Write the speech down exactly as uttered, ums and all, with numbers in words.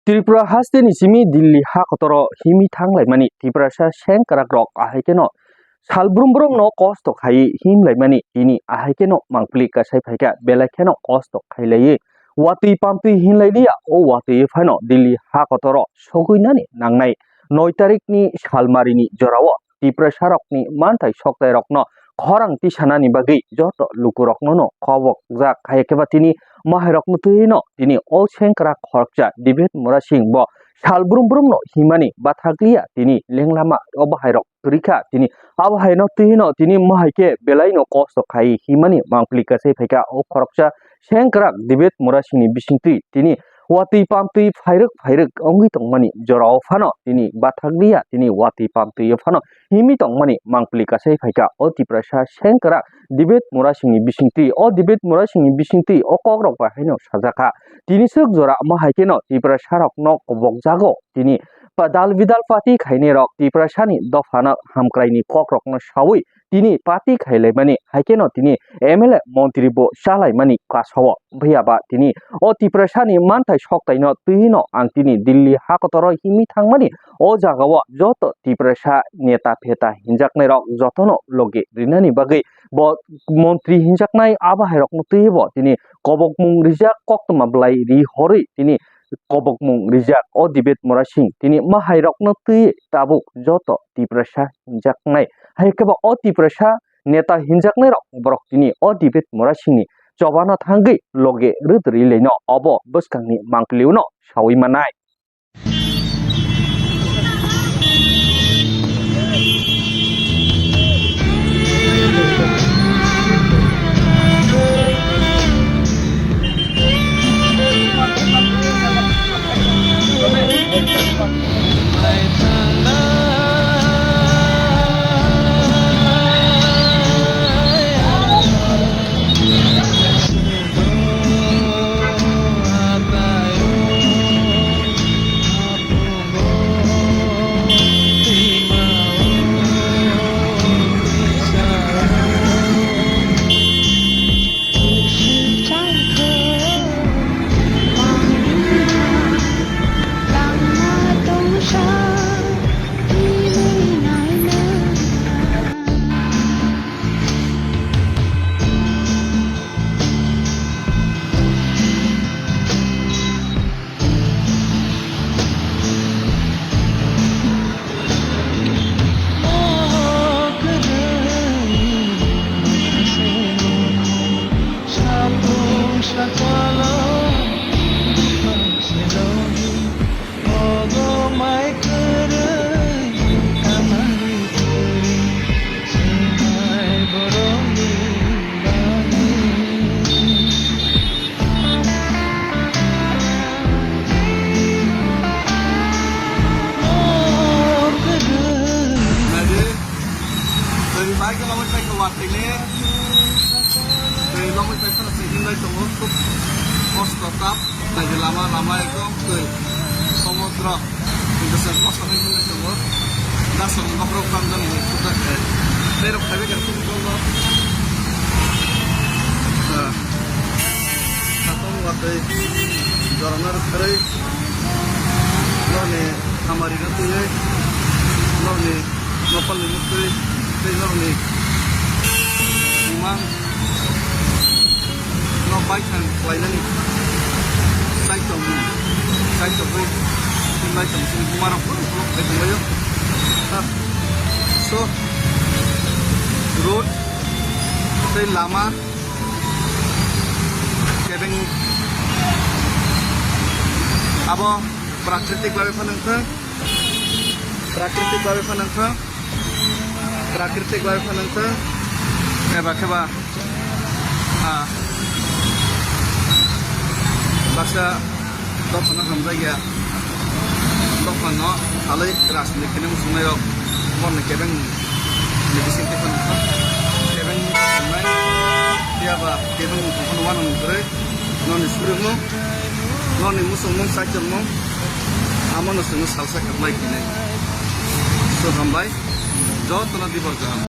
Tripura hasteni simi Delhi ha kotoro himwi thanglaimani Tiprasa sengkrakrok ahai kheno sal brum brumno kosto khaiwi himlaimani tini ahai kheno mangpili kasai phaikha, belai kheno kosto khailaiwi watwi pamtwi hinlailiya. O watwi phano Delhi ha kotoro sogwinani nangnai noi tarikni salmarini jorao Tiprasarokni manthai soktairokno khorang tisanani bagwi joto lukurokno no kobokjak. Hai khe ba tini mahairokno twi no tini o sengkrak khoroksa David Murasing bo sal brum brumno himani bathakliya tini lenglama o bahairok kwrwi kha. Tini abo haino twi no tini mahai khe belai no kosto khai himani mangpili kasai phaikha o khoroksa sengkrak David Murasingni bisingtwi tini watwi pamtwi phairwk phairwk wngwi tongmani jorao phano tini bathakliya tini watwi pamtwi phano himwi tongmani mangpili kasai phaikha o Tiprasa sengkrak David Murasingni bisingtwi. O David Murasingni bisingtwi o kokrok bai haino sajakha. Tini swk jora omo hai kheno Tiprasarokno kobokjago. Tini pa-, dal bidal party khainairok Tiprasani dophano hamkraini kokrokno saui tini party khailaimani hai kheno tini M L A montri bo chalaimani kasao. Phiya ba tini o Tiprasani manthai soktaino twi no ang tini Delhi ha kotoro himwi thangmani o jagao joto Tiprasa neta pheta hinjaknairok jotono logi rinani bagwi bo montri hinjaknai abo hairokno twi bo tini kobokmung rijak, koktwma bwlai ri horwi tini kobokmung rijak o David Murasing tini mahairokno twi tabuk joto Tiprasa hinjaknai. Hai khe bo o Tiprasa neta hinjaknairok borok tini o David Murasingni chobano thangwi logi rwdwrwi laino obo bwskangni mangpiliuno saui manai. Naidi, twi bai khe logwi pai khe watwi le. Twi logwi pai phano se hinlai tongo, khub kosto tap. Naidi lama, lama ekdom twi, somudro. Twi bwswk kosto khe hinlai tongo. Dasong bokhorok tamjani hwnwi khub da khe. Tei rok phaibai khe khub kolno. Ah. Satung watwi jorano rwkharwi norni hamari no twiwi norni nopalni muktwi tei norni bumang no baithang khlainani chai tongmung, chai tongwi tei mai tong chini bumarok phano phano khlai tonglaio. Ah, so, road tei lama kebeng abo prakritik bagwi phano wngkha, prakritik bagwi phano wngkha, prakritik bagwi phano wngkha, eba kheba, ah, baksa dophano hamjak ya. Dophano salai rajniti khainai muchungnairok borokni kebeng ni bisingtwi phano kha. Kebeng muchungnai, phiya ba kebeng muchung phano uanani kwrwi norni surungmung, norni muchungmung, chaichomung, amono chwngno salsa khaklai khainai. So, hambai, jotono dibor kaham.